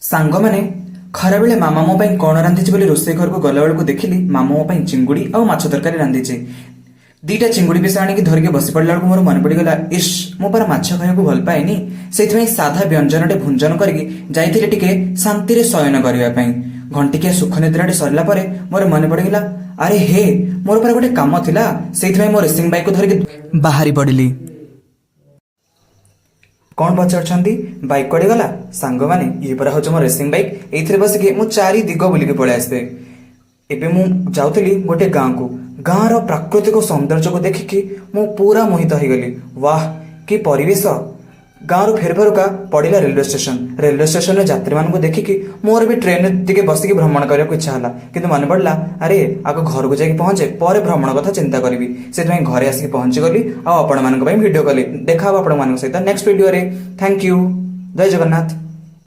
ସାଙ୍ଗମାନେ, ଖରାବେଳେ ମାମା ମୋ ପାଇଁ କ'ଣ ରାନ୍ଧିଛି ବୋଲି ରୋଷେଇ ଘରକୁ ଗଲାବେଳକୁ ଦେଖିଲି, ମାମା ମୋ ପାଇଁ ଚିଙ୍ଗୁଡ଼ି ଆଉ ମାଛ ତରକାରୀ ରାନ୍ଧିଛି। ଦିଟା ଚିଙ୍ଗୁଡ଼ି ପିସ ଆଣିକି ଧରିକି ବସି ପଡ଼ିଲା ବେଳକୁ ମୋର ମନେ ପଡ଼ିଗଲା, ଇସ୍, ମୁଁ ପରା ମାଛ ଖାଇବାକୁ ଭଲ ପାଏନି। ସେଇଥିପାଇଁ ସାଧା ବ୍ୟଞ୍ଜନଟେ ଭୁଞ୍ଜନ କରିକି ଯାଇଥିଲି ଟିକେ ଶାନ୍ତିରେ ଶୟନ କରିବା ପାଇଁ। ଘଣ୍ଟିକିଆ ସୁଖ ନିଦ୍ରାଟି ସରିଲା ପରେ ମୋର ମନେ ପଡ଼ିଗଲା, ଆରେ ହେ, ମୋର ପରା ଗୋଟେ କାମ ଥିଲା। ସେଇଥିପାଇଁ ମୋ ରେସିଂ ବାଇକ୍କୁ ଧରିକି ବାହାରି ପଡ଼ିଲି। କଣ ପଚାରୁଛନ୍ତି, ବାଇକ୍ କୁଆଡ଼େ ଗଲା? ସାଙ୍ଗମାନେ, ଇଏ ପରା ହଉଛି ମୋ ରେସିଂ ବାଇକ୍। ଏଇଥିରେ ବସିକି ମୁଁ ଚାରି ଦିଗ ବୁଲିକି ପଳେଇ ଆସିବେ। ଏବେ ମୁଁ ଯାଉଥିଲି ଗୋଟେ ଗାଁକୁ। ଗାଁର ପ୍ରାକୃତିକ ସୌନ୍ଦର୍ଯ୍ୟକୁ ଦେଖିକି ମୁଁ ପୁରା ମୋହିତ ହେଇଗଲି। ୱାହ, କି ପରିବେଶ! ଗାଁରୁ ଫେରୁ ଫେରୁକା ପଡ଼ିଲା ରେଲୱେ ଷ୍ଟେସନ। ରେଲୱେ ଷ୍ଟେସନରେ ଯାତ୍ରୀମାନଙ୍କୁ ଦେଖିକି ମୋର ବି ଟ୍ରେନରେ ଟିକେ ବସିକି ଭ୍ରମଣ କରିବାକୁ ଇଚ୍ଛା ହେଲା। କିନ୍ତୁ ମନେ ପଡ଼ିଲା, ଆରେ, ଆଗ ଘରକୁ ଯାଇକି ପହଞ୍ଚେ, ପରେ ଭ୍ରମଣ କଥା ଚିନ୍ତା କରିବି। ସେଥିପାଇଁ ଘରେ ଆସିକି ପହଞ୍ଚିଗଲି ଆଉ ଆପଣମାନଙ୍କ ପାଇଁ ଭିଡ଼ିଓ କଲି। ଦେଖା ହବ ଆପଣମାନଙ୍କ ସହିତ ନେକ୍ସଟ ଭିଡ଼ିଓରେ। Thank you. Jay Jagannath.